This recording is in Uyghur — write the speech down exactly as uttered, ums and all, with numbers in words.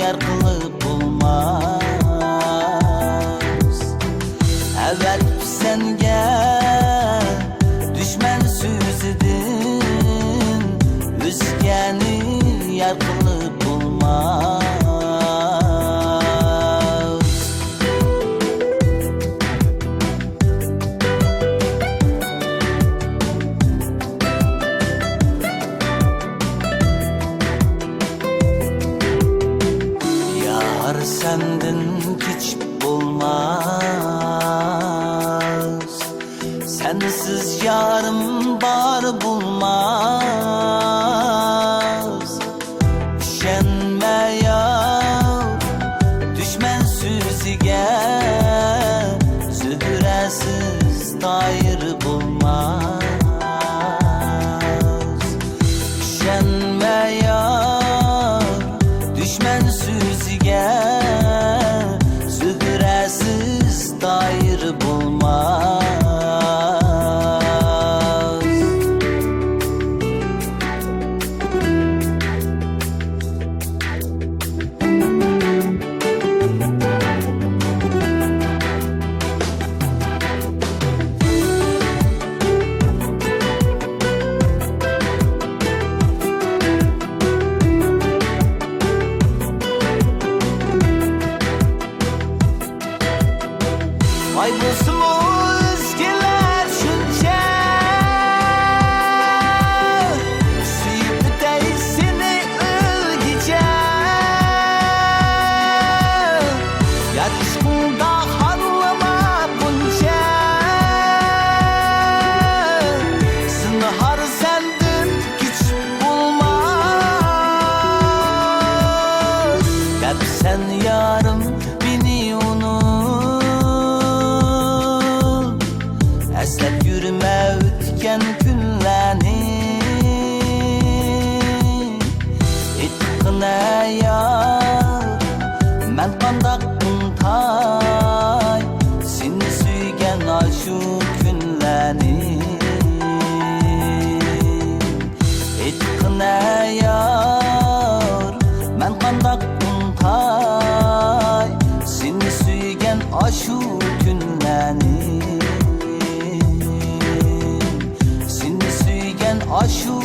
يار قىلىپ بولماس. ئەۋەتىپ سەنگە دۈشمەن سۆزىدىن ئۆزگەنى يار قىلىپ بولماس. يار سەندىن كېچىپ بولماس، سەنسىز يارىم بار بولماس. ئىشەنمە يار، دۈشمەن سۆزىگە، زۆھرەسىز تايىر بولماس. ئىشەنمە يار، دۈشمەن سۆزىگە، زۆھرەسىز تايىر بولماس. ئاي بولسىمۇ ئۆزگىلەر شۇنچە، سۆيۈپ ئۆتەي سېنى ئۆلگىچە. يار ئىشقىڭدا خارلىما بۇنچە، زىنھار سەندىن كېچىپ بولماس. دەپسەن يارىم مېنى ئۇنۇت، ئەسلەپ يۈرمە ئۆتكەن كۈنلەرنى. ئېيتقىنە يار، مەن قانداق ئۇنتاي سېنى سۆيگەن ئاشۇ كۈنلەرنى. ئېيتقىنە يار، مەن قانداق ئۇنتاي سېنى سۆيگەن ئاشۇ كۈنلەرنى، سېنى سۆيگەن ئاشۇ